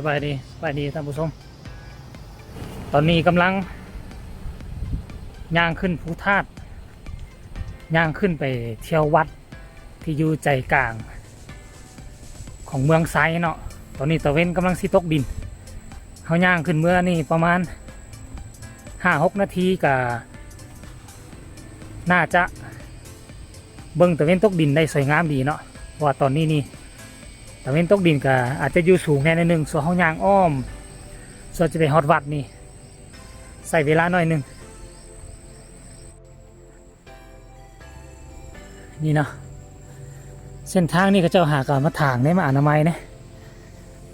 ສະບາຍດີ ສະບາຍດີທ່ານຜູ້ຊົມ. ຕອນນີ້ກຳລັງຍ່າງຂຶ້ນພູທາດ ຍ່າງຂຶ້ນໄປທ່ຽວວັດທີ່ຢູ່ໃຈກາງຂອງເມືອງໄຊເນາະ. ຕອນນີ້ຕາເວັນກຳລັງຊິຕົກດິນ. ເຮົາຍ່າງຂຶ້ນເມືອນີ້ປະມານຫ້າຫົກນາທີ ກະໜ້າຈະ ເບິ່ງຕາເວັນຕົກດິນໄດ້ສວຍງາມດີເນາະ. ເພາະວ່າຕອນນີ້ນີ້ຕາເວັນຕົກດິນກະອາດຈະຢູ່ສູງແດ່ໜ້ອຍໜຶ່ງ. ສ່ວນເຮົາຍ່າງອ້ອມ ສ່ວນຈະໄປຮອດວັດນີ້ ໃຊ້ເວລາໜ້ອຍໜຶ່ງ. ນີ້ເນາະ ເສັ້ນທາງນີ້ເຂົາເຈົ້າຫາກະມາຖາງເດ້ ມາອະນາໄມເດ້.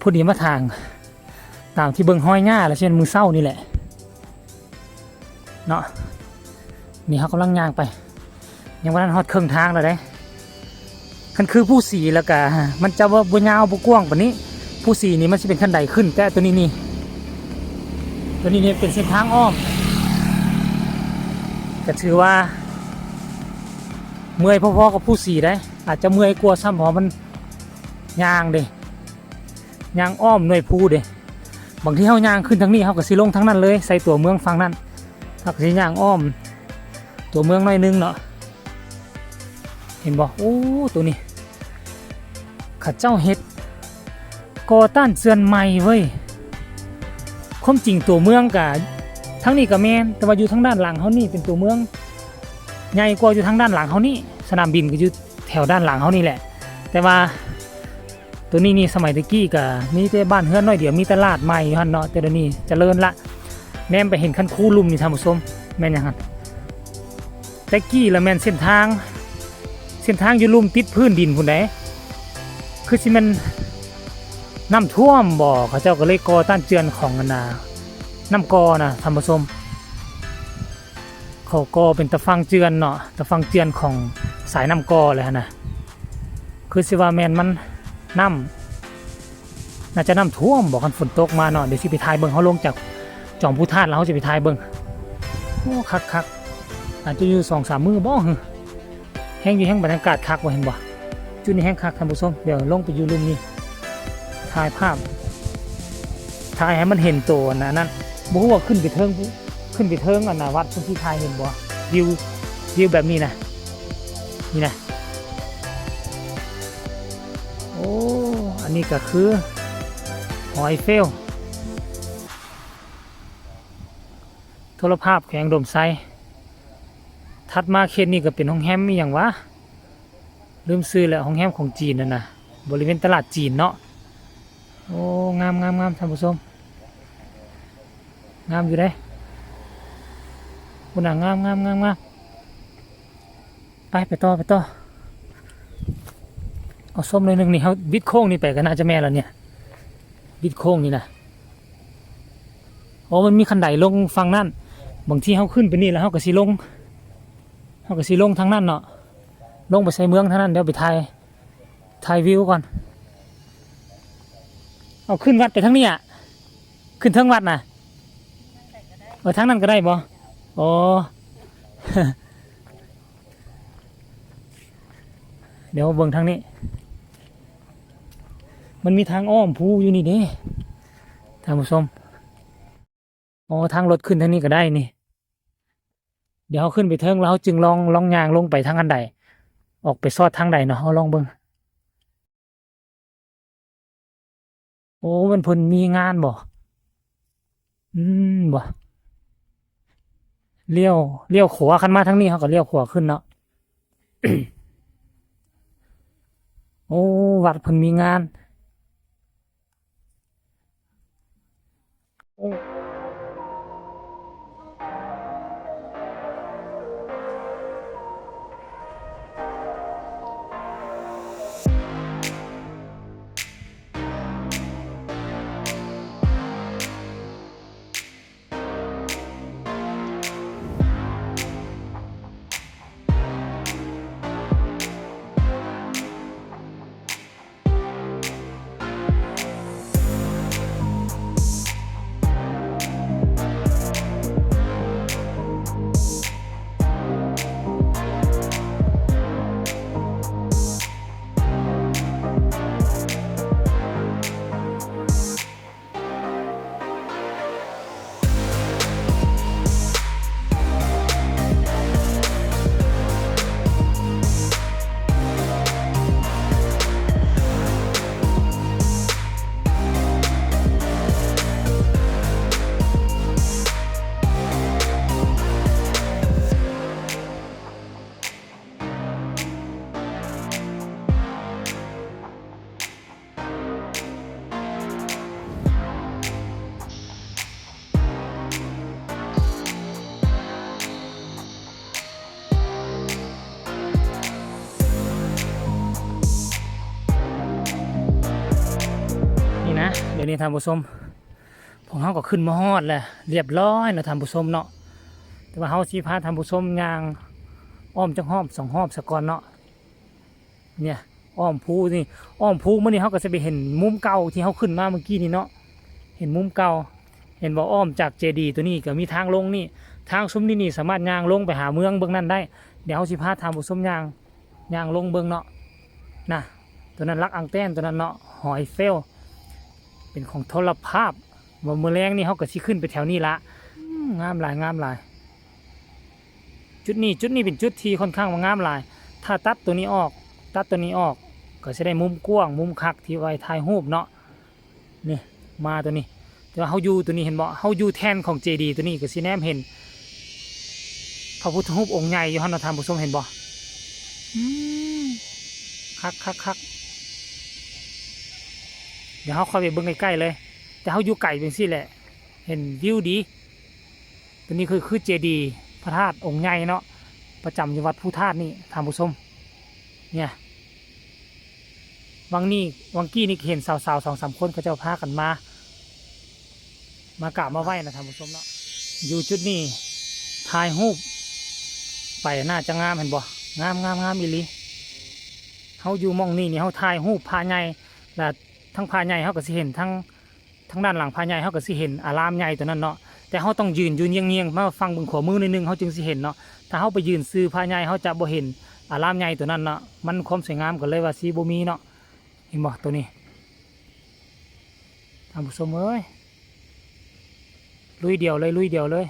ຜູ້ດີມາຖາງ ຕາມທີ່ເບິ່ງຮອຍຫຍ້າແລ້ວ ເຊັ່ນມື້ເຊົ້ານີ້ແຫຼະເນາະ. ນີ້ເຮົາກຳລັງຍ່າງໄປ ຍັງບໍ່ທັນຮອດເຄິ່ງທາງແລ້ວເດ້. ຄັນຄືພູສີແລ້ວກະມັນຈະບໍ່ ບໍ່ຍາວ ບໍ່ກວ້າງປານນີ້. ພູສີນີ້ມັນຊິເປັນຄັນໄດຂຶ້ນ ແຕ່ໂຕນີ້ນີ້ ໂຕນີ້ນີ້ເປັນເສັ້ນທາງອ້ອມ ກະຖືວ່າເມື່ອຍພໍໆກັບພູສີໄດ໋ ອາດຈະເມື່ອຍກວ່າຊ້ຳ ເພາະມັນຍ່າງເດ້ ຍ່າງອ້ອມໜ່ວຍພູເດ້. ບາງທີເຮົາຍ່າງຂຶ້ນທາງນີ້ ເຮົາກະຊິລົງທາງນັ້ນເລີຍ ໃສ່ຕົວເມືອງຝັ່ງນັ້ນ ເຮົາກະຊິຍ່າງອ້ອມຕົວເມືອງໜ້ອຍໜຶ່ງເນາະ. ເຫັນບໍ່? ໂອ້ ໂຕນີ້ເຂົາເຈົ້າເຮັດ ກໍ່ຕ້ານເຈື່ອນໃໝ່ເວີ້ຍ. ຄວາມຈິງຕົວເມືອງກະ ທາງນີ້ກະແມ່ນ ແຕ່ວ່າຢູ່ທາງດ້ານຫຼັງເຮົານີ້ເປັນຕົວເມືອງໃຫຍ່ກວ່າ ຢູ່ທາງດ້ານຫຼັງເຮົານີ້. ສະໜາມບິນກະຢູ່ແຖວດ້ານຫຼັງເຮົານີ້ແຫຼະ ແຕ່ວ່າ ໂຕນີ້ນີ້ສະໄໝແຕ່ກີ້ກະມີແຕ່ບ້ານເຮືອນໜ້ອຍດຽວ ມີແຕ່ຕະຫຼາດໃໝ່ຢູ່ຫັ້ນເນາະ ແຕ່ດຽວນີ້ຈະເລີນລະ. ແນມໄປເຫັນຄັນຄູລຸ່ມນີ້ທ່ານຜູ້ຊົມ ແມ່ນຫຍັງຫັ້ນ? ແຕ່ກີ້ລະແມ່ນເສັ້ນທາງ ເສັ້ນທາງຢູ່ລຸ່ມຕິດພື້ນດິນພຸ້ນໃດ໋. ຄືຊິແມ່ນນ້ຳຖ້ວມບໍ ເຂົາເຈົ້າກະເລີຍກໍ່ຕ້ານເຈື່ອນຂອງອັນນ່າ ນ້ຳກ່ອນະທ່ານຜູ້ຊົມ. ເຂົາກໍ່ເປັນຕາຝັ່ງເຈື່ອນເນາະ ຕາຝັ່ງເຈື່ອນຂອງສາຍນ້ຳກ່ອແຫຼະຫັ້ນນະ. ຄືຊິວ່າແມ່ນມັນ ນ້ຳ ໜ້າຈະນ້ຳຖ້ວມບໍ ຄັນຝົນຕົກມາເນາະ. ດຽວຊິໄປຖ່າຍເບິ່ງ ເຮົາລົງຈາກຈອມພູທາດແລ້ວ ເຮົາຊິໄປຖ່າຍເບິ່ງ. ໂອ້ ຄັກໆ ອາດຈະຢູ່ສອງສາມມື້ບໍ ຫື ແຮງຢູ່ແຮງ ບັນຍາກາດຄັກບໍ່ ເຫັນບໍ່? ຈຸດນີ້ແຮງຄັກທ່ານຜູ້ຊົມ. ດຽວລົງໄປຢູ່ລຸ່ມນີ້ ຖ່າຍພາບ ຖ່າຍໃຫ້ມັນເຫັນໂຕອັນນັ້ນ ບໍ່ຮູ້ວ່າຂຶ້ນໄປເທິງ ຂຶ້ນໄປເທິງອັນນ່າວັດພຸ້ນຊິຖ່າຍເຫັນບໍ່ ວິວ ວິວແບບນີ້ນະ ນີ້ນະ. ໂອ້ ອັນນີ້ກະຄືຫໍໄອເຟວ ໂທລະພາບແຂວງອຸດົມໄຊ. ຖັດມາເຂດນີ້ກະເປັນໂຮງແຮມອີ່ຫຍັງຫວາ ລືມຊື່ແລ້ວ ໂຮງແຮມຂອງຈີນຫັ້ນນະ ບໍລິເວນຕະຫຼາດຈີນເນາະ. ໂອ້ ງາມໆໆ ທ່ານຜູ້ຊົມ ງາມຢູ່ເດ້ ພຸ້ນນະ ງາມໆໆໆ. ໄປ ໄປຕໍ່ ໄປຕໍ່ ເອົາຊົມໜ້ອຍໜຶ່ງນີ້ ເຮົາບິດໂຄ້ງນີ້ໄປກະໜ້າຈະແມ່ນແລ້ວນີ້ ບິດໂຄ້ງນີ້ນະ. ໂອ້ ມັນມີຄັນໄດລົງຝັ່ງນັ້ນ ບາງທີເຮົາຂຶ້ນໄປນີ້ແລ້ວ ເຮົາກະຊິລົງ ເຮົາກະຊິລົງທາງນັ້ນເນາະ ລົງໄປໃສ່ເມືອງທາງນັ້ນ. ດຽວໄປຖ່າຍ ຖ່າຍວິວກ່ອນ. ເອົາ ຂຶ້ນວັດໄປທາງນີ້ອະ ຂຶ້ນເທິງວັດນະ. ເອີ ທາງນັ້ນກະໄດ້ບໍ? ອໍ ດຽວເບິ່ງທາງນີ້ ມັນມີທາງອ້ອມພູຢູ່ນີ້ເດ້ທ່ານຜູ້ຊົມ. ອໍ ທາງລົດຂຶ້ນທາງນີ້ກະໄດ້ນີ້. ດຽວເຮົາຂຶ້ນໄປເທິງແລ້ວ ເຮົາຈຶ່ງລອງ ລອງຍ່າງລົງໄປທາງອັນໃດ ອອກໄປຊອດທາງໃດເນາະ ເຮົາລອງເບິ່ງ. ໂອ້ ແມ່ນເພິ່ນມີງານບໍ? ອືມ ບໍ່ ລ້ຽວ ລ້ຽວຂວາ ຄັນມາທາງນີ້ເຮົາກະລ້ຽວຂວາຂຶ້ນເນາະ. ໂອ້ ວັດເພິ່ນມີງານ. ດຽວນີ້ທ່ານຜູ້ຊົມ ພວກເຮົາກໍຂຶ້ນມາຮອດແລ້ວ ລຽບຮ້ອຍເນາະທ່ານຜູ້ຊົມເນາະ. ແຕ່ວ່າເຮົາຊິພາທ່ານຜູ້ຊົມຍ່າງອ້ອມຈັກຮອບສອງຮອບສາກ່ອນເນາະ. ເນຍ ອ້ອມພູນີ້ ອ້ອມພູມານີ້ ເຮົາກໍຈະໄປເຫັນມຸມເກົ່າທີ່ເຮົາຂຶ້ນມາເມື່ອກີ້ນີ້ເນາະ. ເຫັນມຸມເກົ່າ ເຫັນບໍ່? ອ້ອມຈາກເຈດີໂຕນີ້ກໍມີທາງລົງນີ້ ທາງຊຸມນີ້ນີ້ສາມາດຍ່າງລົງໄປຫາເມືອງເບື້ອງນັ້ນໄດ້. ດຽວເຮົາຊິພາທ່ານຜູ້ຊົມຍ່າງ ຍ່າງລົງເບິ່ງເນາະ. ນະ ໂຕນັ້ນຫຼັກອາງແຕນ ໂຕນັ້ນເນາະ ຫອໄອເຟວ ເປັນຂອງໂທລະພາບ. ວ່າມື້ແລງນີ້ເຮົາກໍຊິຂຶ້ນໄປແຖວນີ້ລະ. ອືມ ງາມຫຼາຍ ງາມຫຼາຍ. ຈຸດນີ້ ຈຸດນີ້ເປັນຈຸດທີ່ຄ່ອນຂ້າງວ່າງາມຫຼາຍ. ຖ້າຕັດໂຕນີ້ອອກ ຕັດໂຕນີ້ອອກ ກໍຊິໄດ້ມຸມກວ້າງ ມຸມຄັກທີ່ໄວ້ຖ່າຍຮູບເນາະ. ນີ້ ມາໂຕນີ້ ແຕ່ວ່າເຮົາຢູ່ໂຕນີ້ ເຫັນບໍ່? ເຮົາຢູ່ແທ່ນຂອງເຈດີໂຕນີ້ ກໍຊິແນມເຫັນພະພຸດທະຮູບອົງໃຫຍ່ຢູ່ຫັ້ນເນາະທ່ານຜູ້ຊົມ ເຫັນບໍ່? ອືມ ຄັກໆໆ. ດຽວເຮົາຄ່ອຍໄປເບິ່ງໃກ້ໆເລີຍ ແຕ່ເຮົາຢູ່ໄກຈັ່ງຊີ້ແຫຼະ ເຫັນວິວດີ. ໂຕນີ້ຄື ຄືເຈດີພະທາດອົງໃຫຍ່ເນາະ ປະຈຳຢູ່ວັດພູທາດນີ້ທ່ານຜູ້ຊົມ. ເນຍ ຫວ່າງນີ້ ຫວ່າງກີ້ນີ້ເຫັນສາວໆສອງສາມຄົນ ເຂົາເຈົ້າພາກັນມາ ມາກາບມາໄຫວ້ນະທ່ານຜູ້ຊົມເນາະ. ຢູ່ຈຸດນີ້ຖ່າຍຮູບໄປໜ້າຈະງາມ ເຫັນບໍ່? ງາມໆໆອີ່ຫຼີ. ເຮົາຢູ່ໝ່ອງນີ້ນີ້ ເຮົາຖ່າຍຮູບພະໃຫຍ່ ແລະ ທັງພະໃຫຍ່ເຮົາກໍຊິເຫັນ ທັງ ທາງດ້ານຫຼັງພະໃຫຍ່ເຮົາກໍຊິເຫັນອາລາມໃຫຍ່ໂຕນັ້ນເນາະ. ແຕ່ເຮົາຕ້ອງຢືນຢູ່ຍຽງໆມາຝັ່ງເບື້ອງຂວາມືໜ້ອຍໜຶ່ງ ເຮົາຈຶ່ງຊິເຫັນເນາະ. ຖ້າເຮົາໄປຢືນຊື່ພະໃຫຍ່ ເຮົາຈະບໍ່ເຫັນອາລາມໃຫຍ່ໂຕນັ້ນເນາະ. ມັນ ຄວາມສວຍງາມກໍເລີຍວ່າຊິບໍ່ມີເນາະ. ເຫັນບໍ່ໂຕນີ້ ທ່ານຜູ້ຊົມເອີຍ? ລຸຍດຽວເລີຍ ລຸຍດຽວເລີຍ.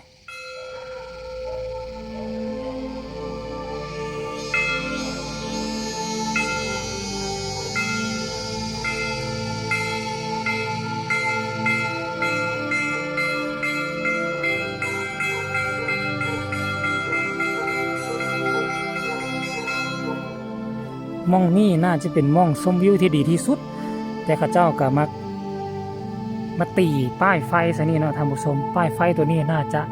ໝ່ອງນີ້ໜ້າຈະເປັນໝ່ອງຊົມວິວທີ່ດີທີ່ສຸດ ແຕ່ເຂົາເຈົ້າກໍມັກມາຕີປ້າຍໄຟໃສ່ນີ້ເນາະທ່ານຜູ້ຊົມ. ປ້າຍໄຟໂຕນີ້ໜ້າຈະ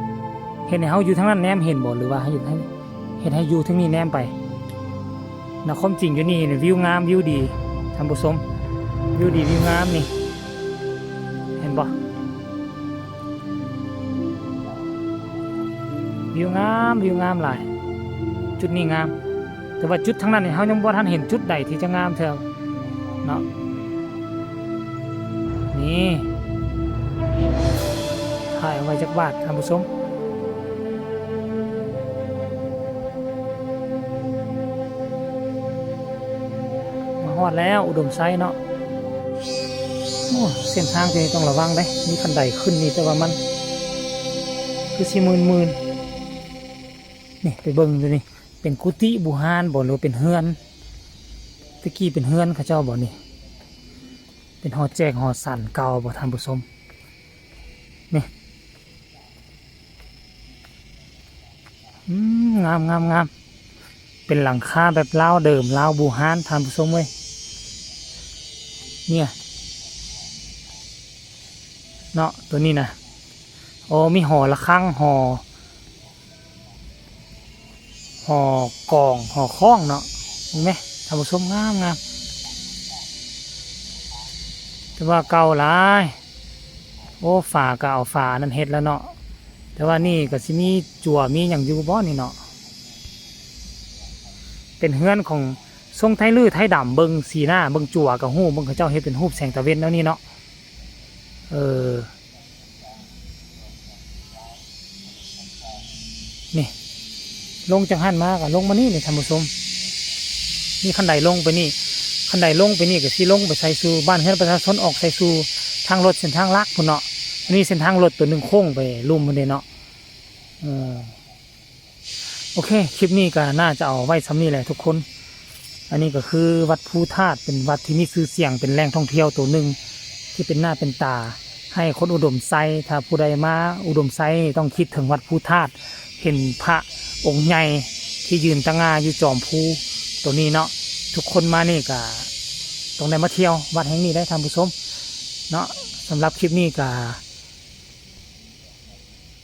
ເຮັດໃຫ້ເຮົາຢູ່ທາງນັ້ນແນມເຫັນບໍ່ ຫຼືວ່າເຮັດໃຫ້ ເຮັດໃຫ້ຢູ່ທາງນີ້ແນມໄປນະ. ຄວາມຈິງຢູ່ນີ້ວິວງາມ ວິວດີທ່ານຜູ້ຊົມ ວິວດີ ວິວງາມນີ້ ເຫັນບໍ່? ວິວງາມ ວິວງາມຫຼາຍ ຈຸດນີ້ງາມ. ແຕ່ວ່າຈຸດທາງນັ້ນນີ້ ເຮົາຍັງບໍ່ທັນເຫັນຈຸດໃດທີ່ຈະງາມເທື່ອເນາະ. ນີ້ ຖ່າຍເອົາໄວ້ຈັກບາດທ່ານຜູ້ຊົມ. ມາຮອດແລ້ວ ອຸດົມໄຊເນາະ. ໂອ້ ເສັ້ນທາງຕົວນີ້ຕ້ອງລະວັງເດ້ ມີຂັ້ນໄດຂຶ້ນນີ້ ແຕ່ວ່າມັນຄືຊິມື່ນໆ. ນີ້ ໄປເບິ່ງຢູ່ນີ້ ເປັນກຸຕິບູຮານບໍ່ ຫຼືວ່າເປັນເຮືອນ? ແຕ່ກີ້ເປັນເຮືອນເຂົາເຈົ້າບໍ່ນີ້? ເປັນຫໍແຈກຫໍສັນເກົ່າບໍ່ທ່ານຜູ້ຊົມ? ນີ້ ອືມ ງາມໆໆ ເປັນຫຼັງຄາແບບລາວເດີມ ລາວບູຮານທ່ານຜູ້ຊົມເອີຍ. ເນຍ ເນາະ ໂຕນີ້ນະ. ໂອ້ ມີຫໍລະຄັງ ຫໍ ຫໍກອງ ຫໍຄ້ອງເນາະ. ເຫັນໄໝທ່ານຜູ້ຊົມ? ງາມໆ ແຕ່ວ່າເກົ່າຫຼາຍ. ໂອ້ ຝາກໍເອົາຝາອັນນັ້ນເຮັດແລ້ວເນາະ. ແຕ່ວ່ານີ້ກໍຊິມີຈົວມີຫຍັງຢູ່ບໍ່ນີ້ເນາະ? ເປັນເຮືອນຂອງຊົງໄທລື້ໄທດຳ. ເບິ່ງສີໜ້າ ເບິ່ງຈົວກໍຮູ້ ເບິ່ງເຂົາເຈົ້າເຮັດເປັນຮູບແສງຕາເວັນແນວນີ້ເນາະ. ເອີ ນີ້ ລົງຈາກຫັ້ນມາກໍລົງມານີ້ນີ້ທ່ານຜູ້ຊົມ. ມີຄັນໄດລົງໄປນີ້ ຄັນໄດລົງໄປນີ້ກໍຊິລົງໄປໃສ່ສູ່ບ້ານເຮືອນປະຊາຊົນ ອອກໃສ່ສູ່ທາງລົດເສັ້ນທາງຫຼັກພຸ້ນເນາະ. ອັນນີ້ເສັ້ນທາງລົດໂຕໜຶ່ງໂຄ້ງໄປລຸ່ມພຸ້ນເດ້ເນາະ. ເອີ ໂອເຄ ຄລິບນີ້ກໍໜ້າຈະເອົາໄວ້ຊ່ຳນີ້ແຫຼະທຸກຄົນ. ອັນນີ້ກໍຄືວັດພູທາດ ເປັນວັດທີ່ມີຊື່ສຽງ ເປັນແຫຼ່ງທ່ອງທ່ຽວໂຕໜຶ່ງທີ່ເປັນໜ້າເປັນຕາໃຫ້ຄົນອຸດົມໄຊ. ຖ້າຜູ້ໃດມາອຸດົມໄຊນີ້ຕ້ອງຄິດເຖິງວັດພູທາດ ເຫັນພະອົງໃຫຍ່ທີ່ຢືນຕະຫງ່າຢູ່ຈອມພູໂຕນີ້ເນາະ. ທຸກຄົນມານີ້ກໍຕ້ອງໄດ້ມາທ່ຽວວັດແຫ່ງນີ້ໄດ໋ທ່ານຜູ້ຊົມເນາະ. ສຳລັບຄລິບນີ້ກໍ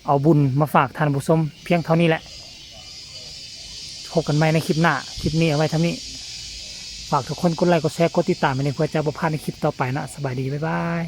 ເອົາບຸນມາຝາກທ່ານຜູ້ຊົມພຽງເທົ່ານີ້ແຫຼະ. ພົບກັນໃໝ່ໃນຄລິບໜ້າ. ຄລິບນີ້ເອົາໄວ້ເທົ່ານີ້. ຝາກທຸກຄົນກົດໄລ ກົດແຊ ກົດຕິດຕາມໃຫ້ແດ່ ເພື່ອຈະບໍ່ພາດໃນຄລິບຕໍ່ໄປເນາະ. ສະບາຍດີ ບາຍບາຍ.